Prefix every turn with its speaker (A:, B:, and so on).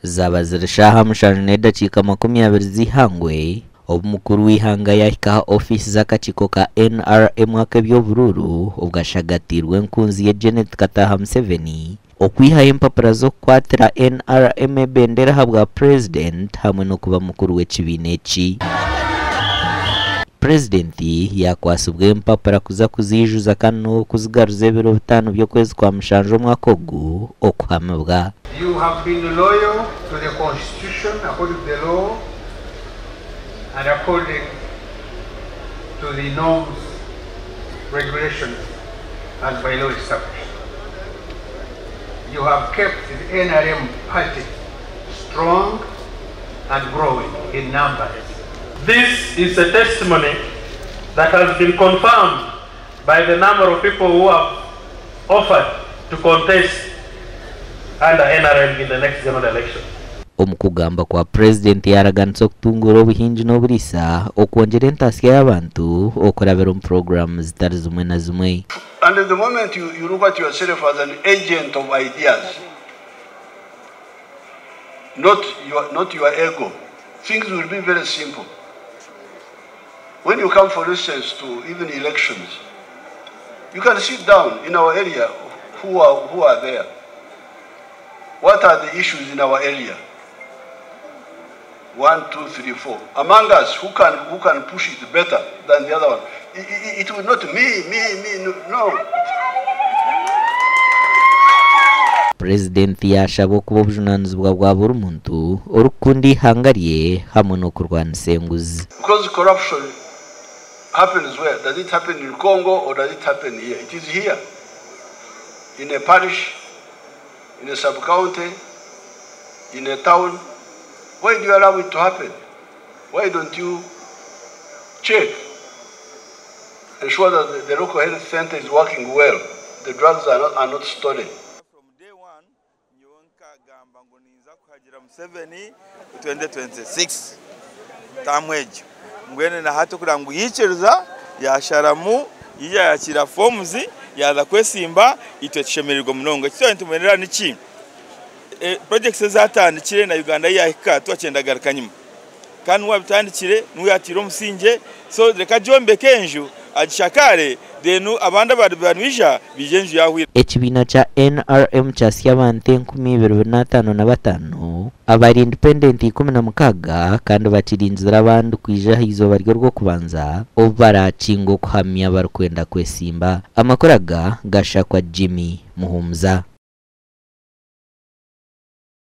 A: Zaaba ziri shaaha mushanju n'edakiika 20 z'eihangwe, obu mukuru w'eihanga yaahika aha ofiisi z'akakiiko ka NRM ak'eby'oburuuru obwashagatiirwe enkunzi ye Janet Kataaha Museveni okwihayo empapura z'okukwatira NRM ebendera ahabwa Purezidenti hamwe n'okuba mukuru w'ekibiina eki. Purezidenti yaakwatsibwa empapura kuza kuziijuza kandi n'okuzigaruza ebiro bitaano by'okwezi kwa mushanju omwaka ogu okuhamibwa.
B: You have been loyal to the constitution according to the law and according to the norms, regulations as by law established. You have kept the NRM party strong and growing in numbers.
C: This is a testimony that has been confirmed by the number of people who have offered to contest under NRM in the next general election.
A: Omu kugamba kwa Purezidenti yaaraganisa okutunguura obuhingi n'oburiisa, okwongyera entaasya y'abantu okurabira omu puroguraamu zitari zimwe na zimwe.
D: And the moment you, you look at yourself as an agent of ideas, not your, not your ego, things will be very simple. When you come, for instance, to even elections, you can sit down in our area who are, who are there. What are the issues in our area? One, two, three, four. Among us, who can, who can push it better than the other one? It, it, it will not me, me, me, no.
A: Purezidenti yaashaba okuba obujunaanizibwa bwa buri muntu orikukunda eihanga rye hamwe n'okurwanisa enguzi.
D: Because corruption happens where? Does it happen in Congo or does it happen here? It is here. In a parish, in a sub-county, in a town. Why do you allow it to happen? Why don't you check, ensure that the, the local health center is working well, the drugs are not, are not stolen?
E: From day one, nyowe nkagamba ngu ninza kuhagira Museveni 2026 taamu egyo. Mbwenu na hati okugira ngu yaikiriza yasharamu yaija yakiira forms yaaza kwesimba itwe tushemereirwe munonga. Eki twaba nitumwerera niki? Projects ezatandikire na Uganda ahi yahika twakyenda garuka nyima. Kandi niwe abitandikire, niwe yatiire omusingye so reka agyombeke enju agishakaare then abandi abariba nibaija baije enju yahwire.
A: Ekibiina kya NRM kyasya abantu 2055 abari independent 16 kandi bakirinzire abandi kwija aha izooba ry'orwokubanza obu barakinga okuhamya abarikwenda kwesimba. Amakuru aga gashakwa Jimmy Muhumuza.